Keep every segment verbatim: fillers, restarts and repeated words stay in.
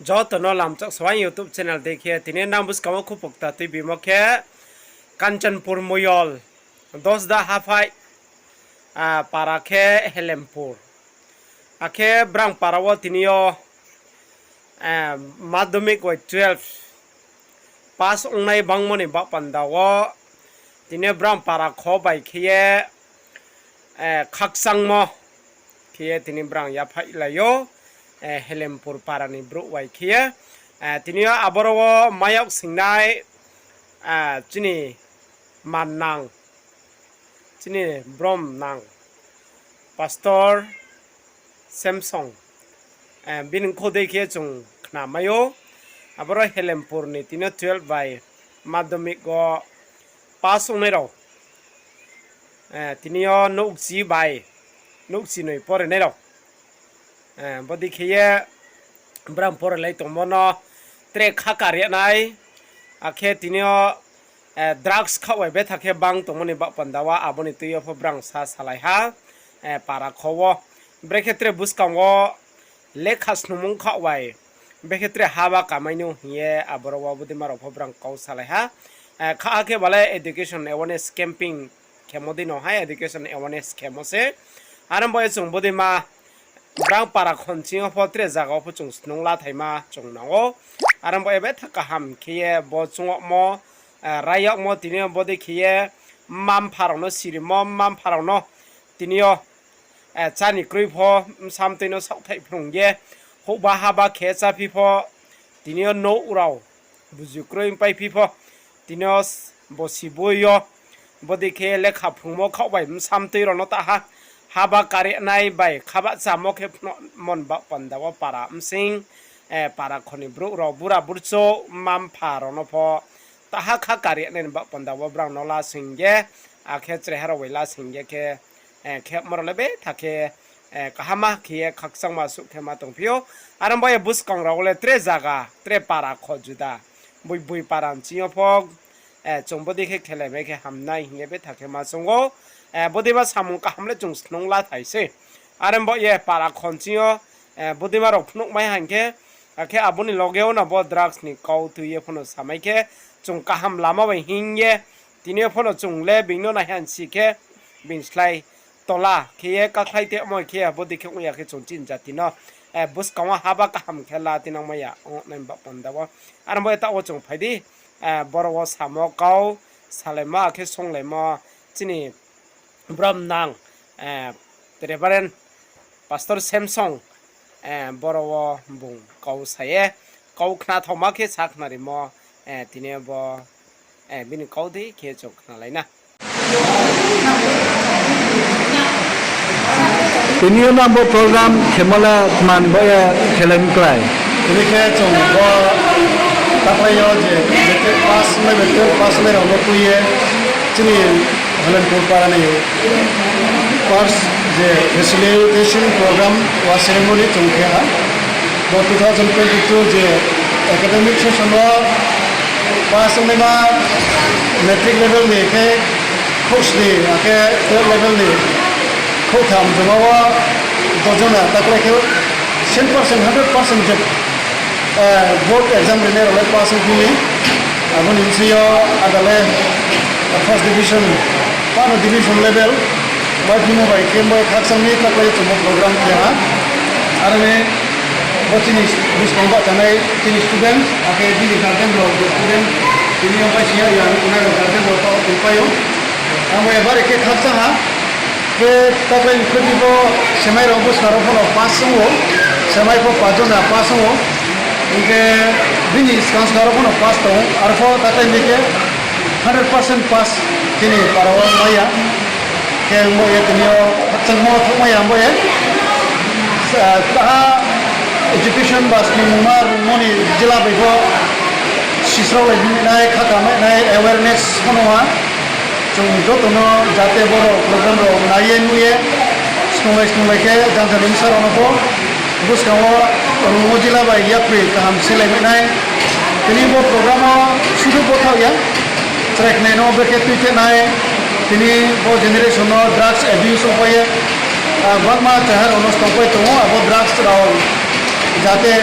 Joto no lamchak soaing YouTube channel dei khe tini nang buskang wo khupokta tuibimo khe Kanchanpur Moyol, Dosda Haphai, ah, para khe Helempur. Akhe brang para wo tini yo, eh, madhyamik bai twelve pass ongnai bangmo ni baoh panda wo tini yo brang para kho bai khe ye, eh, khakchangmo khe ye tini brang yaphaih lai ou, eh, Helempur para ni brouh bai khe ye. Eh, tini yo aboro wo mayag singnai, eh, chini mannang, chini bromnang, Pastor Samsung, eh, bini kho dei khe chung khnamai ou. Aboro Helempur ni tini yo twelve bai madhyamik wo pass ongnai rao, eh, tini yo nouhchi bai, nouhchi noi porinai rao, eh, bodei khe ye brang porilai tongmo no tre kha karianai, akhe tini yo, eh, drugs khaoh bai betha khe bang tongmo ni baoh panda wo abo ni tui yo pho brang sa salai ha, eh, para kho wo. Brekhe tre buskang wo lekha snungmung khaoh bai, bekhe tre haba kamai nou hing ye aboro wo bodeima rao pho brang kau salai ha. Eh, kha khe bale education awareness camping khemo dei no hai education awareness khemo se. Are bo ye chung bodeima brang para khon ching yo pho tre zaga wo pho chung snung lathaima chung nang ou. Are bo ye betha kaham khe ye bo chungmo, eh, rayagmo tini yo bodei khe ye mma-mpha rao no sirimo, mma-mpha rao no tini yo, eh, chá ni kroi pho, bsa mtoi no saohthaih phrung ye, houhba haba khe cháphi pho, tini yo nouh rao buzu kroi paiphi pho, tini yo bosi boi yo, bodei khe lekha phrungmo khaoh bai bsa mtoi rao no taha haba karianai bai khabahchamo khe phnuhmo ni baoh panda wo para bsing, eh, para kho ni brouh rao, bura burchouh, mma-mpha rao no pho taha kha karianai ni baoh panda wo brang no lasing ye, akhe chraiha rao bai lasing ye khe, eh, khemo rao le betha khe, eh, kaham khe ye khakchangma suh khe ma tongphi ou. Are bo ye buskang rao le tre zaga, tre para kho juda. Boi boi para ni ching yo pho, eh, chung bodei khe khelaimai khe hamnai hing ye betha khe ma choung ou. Eh, bodeima samung kaham le chung snung lathai sei. Are bo ye para kho ni ching yo, eh, bodeima rao phnuhmai hing khe, akhe abo ni loge wo no bo drugs ni kau tui ye pho no samai khe, chung kaham lama bai hing ye, tini yo pho no chung le being no naiha si khe, being slái tola khe ye kakhlai tongmo khe bodei khe ong ya khe chung chini jati no, eh, buskang wo haba kaham khe la tinangmai ya ong nai baoh panda wo. Are bo ye taoh wo chung phai di, eh, boro wo samo kau, salaimo akhe songlaimo chini bromnang, eh, Reverend Pastor Samsung, eh, boro wo bung kau sa ye, kau khnathaoma khe sa khnarimo, eh, tini bo, eh, bini kau dei khe chung khnalai na. Tini yo nang bo program khemo le tma ni baoh ye khelai mi klái? Tini khe chung bo taklái yo je matric pass ongnai bai twelve pass ongnai rao no tui ye chini Helempur para ni first je facilitation program wa ceremony chung khe ha. Bo two thousand twenty two je academic session wo pass ongnaima matric level ni khe khrouhsni, akhe twelve level ni khrouhtham joma wo dojona taklái khe cent percent, hundred percent je, eh, board exam rinai rao le pass ongphi mi. Abo ni bsing yo ada le first division, pano division level, bai phimo bai khe bai khakchang mi taklái chung bo program khe ha. Are ni bo chini buskang bahchanai chini student, akhe bini guardian rao student, tini yo bai siya ya, nai guardian rao tao tongpai ou. Ang bai bari khe khakchang ha. Khe taklái ni khuti pho semai rao buskang rao pho no pass ong ou, semai pho pajona pass ong ou. Hing khe bini skang skang rao pho no pass tong ou, arpho taklái ni khe hundred percent pass chini para wo mai ya. Khe ongbo ye tini yo khakchangmo thaohmai ya ongbo ye. Ah, taha education ba snungmungma rungmo ni jila bai pho sisraolai nai, khaka mai nai, awareness pho no ha. Chung joto no jate boro program rao nai ye nuh ye, snunglai snunglai khe jang jang ni bsa rao no pho buskang wo rungmo jila bai yapri kaham selai mai nai. Tini bo program wo sudu bo thaoh ya, chrai khnai no brekhe tuithe nai, tini bo generation no drugs abuse ongpai ye, ah, bangma chraiha rao no tongpai tong ou, abo drugs rao jate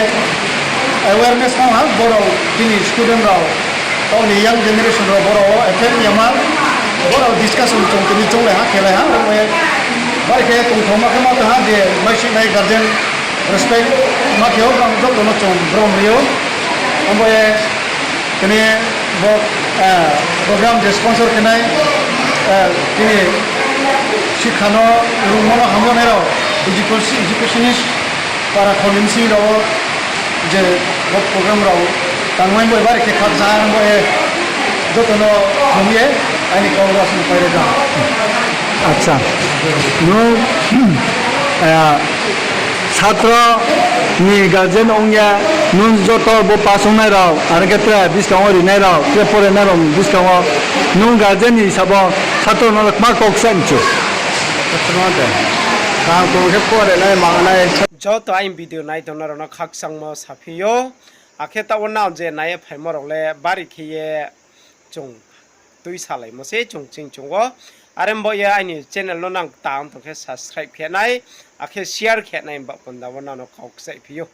Awareness nang ha, borao chini student rao, taoh ni young generation rao, borao wo effect yama, borao discussion chung tini chounglai ha, khelai ha, abo ye, bai khe tongthoma khe ma tong ha je, maisihnai guardian respect ma khe o, brang joto no chung brom ri ou. Abo ye, tini bo, program je sponsor khe nai, tini sikha no rungmo no hammo nai rao, education, educationist, para khoni bsing rao wo je bo program rao tangmai bo bari khe khakchang bo ye joto no hum ye aini kau rao sung pai re jang. Acha, nung satro ni guardian ong ye, nung joto bo pass ongnai rao, are khe tre buskang wo rinai rao, tre porenai rao ni buskang wo, nung guardian ni hisab wo satro no kma kau kchai mchu? Kaham tong khe porenai mangnai. Joto aini video nai tongnai rao no khakchangmo saphi ou. Akhe taoh wo nang je nai ye phaimo rao le bari khe ye chung tuisalaimo se chung ching chung ou. Are bo ye aini channel no nang tang tong khe subscribe khe nai, akhe share khe nai ba panda wo nang no kau kchai phi ou.